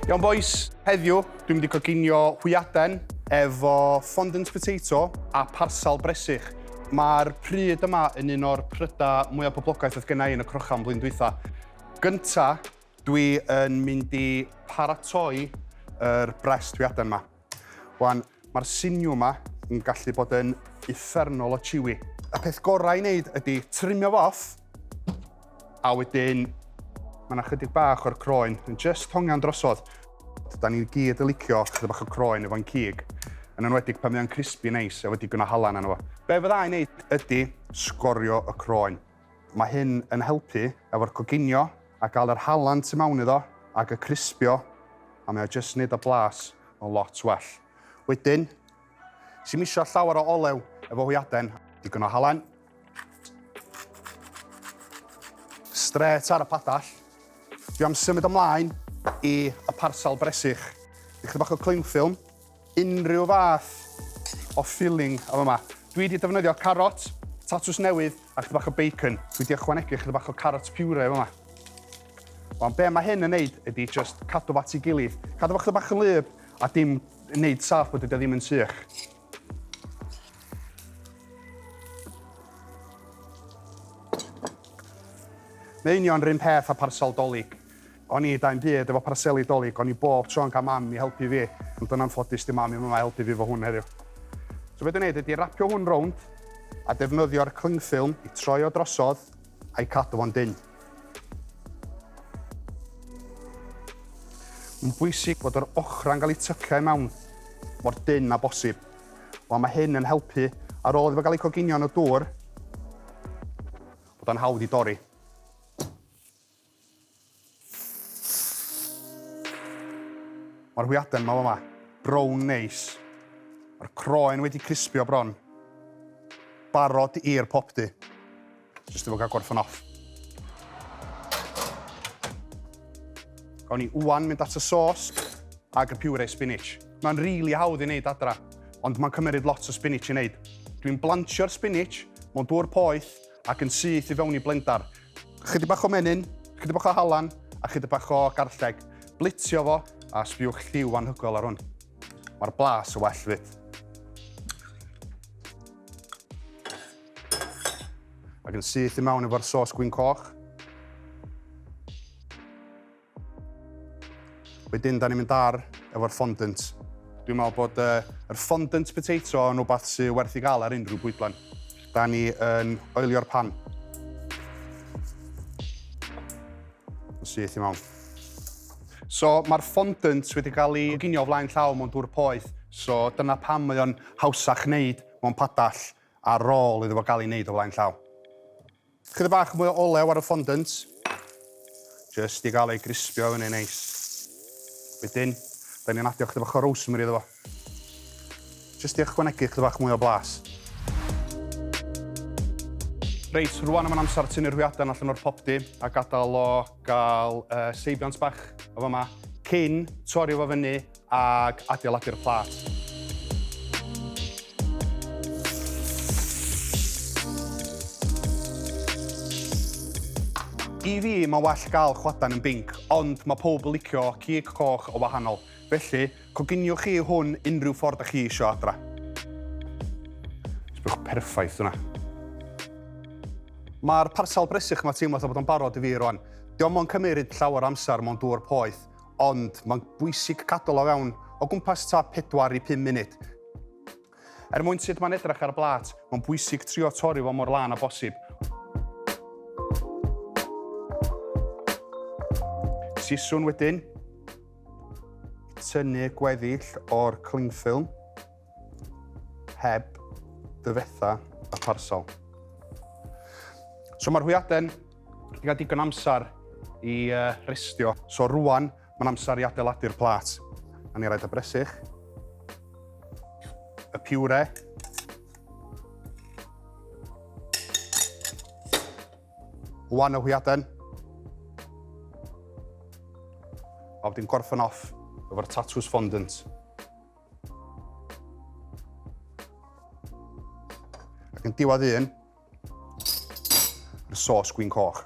Iawn bois, heddiw dwi'n mynd i coginio hwyaden efo fondant potato a parsal bresych. Mae'r pryd yma yn un o'r prydau mwyaf poblogaidd oedd gennau yn y crochan blwyddyn dwytha. Gynta, dwi yn mynd i paratoi yr brest hwyaden yma. Wan, mae'r sinew yma yn gallu bod yn uffernol o chewy. Y peth gorau i wneud ydy trimio fo off, A wedyn, mae yna chydig bach o'r croen yn just hongian drosodd. Da ni'n gyd yn licio chydig bach o croen efo'n cig, yn enwedig pan mae o'n crispy neis efo digon o halan arno fo. Be fydda i'n neud ydy sgorio y croen. Mae hyn yn helpu efo'r coginio a gael yr halan tu mewn iddo ac y crispio, a mae o jyst neud y blas yn lot well. Wedyn, Sim isio llawer o olew efo hwyaden, digon o halen. Strêt ar y padall. Dwi am symud ymlaen i y parsel bresych. Ychydig bach o cling film, unrhyw fath o filling o yma. Dwi wedi defnyddio carrot, tatws newydd a chydig bach o bacon. Dwi wedi ychwanegu chydig bach o carrot puree yma. Ond be mae hyn yn neud ydy just cadw fo at ei gilydd. Cadw fo chydig bach yn wlyb a dim wneud saff bod o ddim yn sych. Mae union rhywun peth â parsel dolig. O'n i da'n byd efo parseli dolig, o'n i bob tro yn cael mam i helpu fi, ond yn anffodus di mam i'm yma helpu fi efo hwn heddiw. So beth dwi'n neud ydy rapio hwn rownd a defnyddio'r cling film i troi o drosodd a'i cadw fo'n dynn. Mae'n bwysig bod yr ochrau'n cael eu tycio i mewn mor dynn â bosib. Wel, mae hyn yn helpu ar ôl iddo fo gael ei coginio yn y dŵr, bod o'n hawdd i dorri. Mae'r hwyaden 'ma fama, brown neis. Mae'r croen wedi crispio bron. Barod i'r popty. Jyst efo gael gorffen off. Gawn ni wwan mynd at y sos ag y puree spinach. Mae'n rili really hawdd i wneud adra, ond mae'n cymeryd lot o spinach i wneud. Dwi'n blanchio'r spinach mewn dŵr poeth ac yn syth i fewn i blendar. Chydig bach o menyn, chydig bach o halan a chydig bach o garlleg. Blitio fo a sbiwch lliw anhygoel ar hwn. Mae'r blas yn well fyd. Ac yn syth i mewn efo'r sos gwin coch. Wedyn, da ni'n mynd ar efo'r fondant. Dwi'n meddwl bod uh, yr fondant potato yn rhywbeth sy'n werth i gael ar unrhyw bwydlen. Da ni yn oelio'r pan. Yn syth i mewn. So, mae'r fondant wedi cael ei goginio o flaen llaw mewn dŵr poeth, so dyna pam mae o'n hawsach wneud mewn padall ar ôl iddo fo gael ei wneud o flaen llaw. Chydig bach mwy o olew ar y fondant, jyst i gael ei grispio fyny neis. Wedyn, da ni'n adio chydig bach o rosemary iddo fo. Jyst i ychwanegu chydig bach mwy o blas. Reit, rwan am amser tynnu'r hwyaden allan o'r popty a gadael o gael uh, seibiant bach o fama cyn torri fo fyny ac adeiladu'r plât. I fi, mae'n well gael chwadan yn binc, ond mae pawb yn licio cig coch o wahanol. Felly, coginiwch chi hwn unrhyw ffordd da chi isio adra. Sbiwch perffaith hwnna. Mae'r parsel bresych yma teimlo fatha bod o'n barod i fi rwan. Dio'm yn cymeryd llawer o amser mewn dŵr poeth, Ond mae'n bwysig cadw o fewn o gwmpas ta 4 i 5 munud. Er mwyn sut mae'n edrych ar y blat, mae'n bwysig trio torri fo mor lân â bosib. Siswrn wedyn, tynnu gweddill o'r cling film heb dyfetha y parsel. So mae'r hwyaden Wedi cael digon amser i uh, restio. So rwan, mae'n amser i adeiladu'r plat. A ni roed y bresych, y piwre, Wan y hwyaden. A wedyn gorffen off efo'r tatws fondant. Ac yn diwedd un, Y sos gwin coch.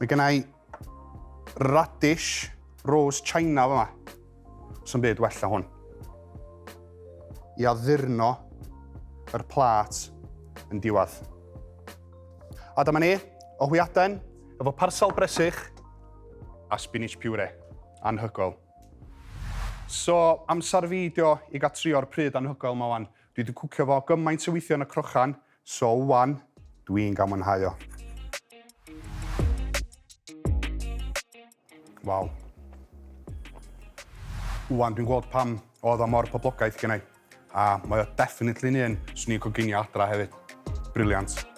Mae gen i radish rose china fama. So'n byd well na hwn. I addurno yr plât yn diwedd. A dyma ni, o hwyaden, efo parsel bresych a spinach puree. Anhygoel. So, amser fi dio i gael trio'r pryd anhygoel ma wan. Dwi wedi cwcio fo gymaint o weithio yn y crochan, so wan, dwi'n gael mwynhau o. Waw. Wan, dwi'n gweld pam oedd o mor poblogaidd gennau. A mae o definitely un swn i'n coginio adra hefyd. Brilliant.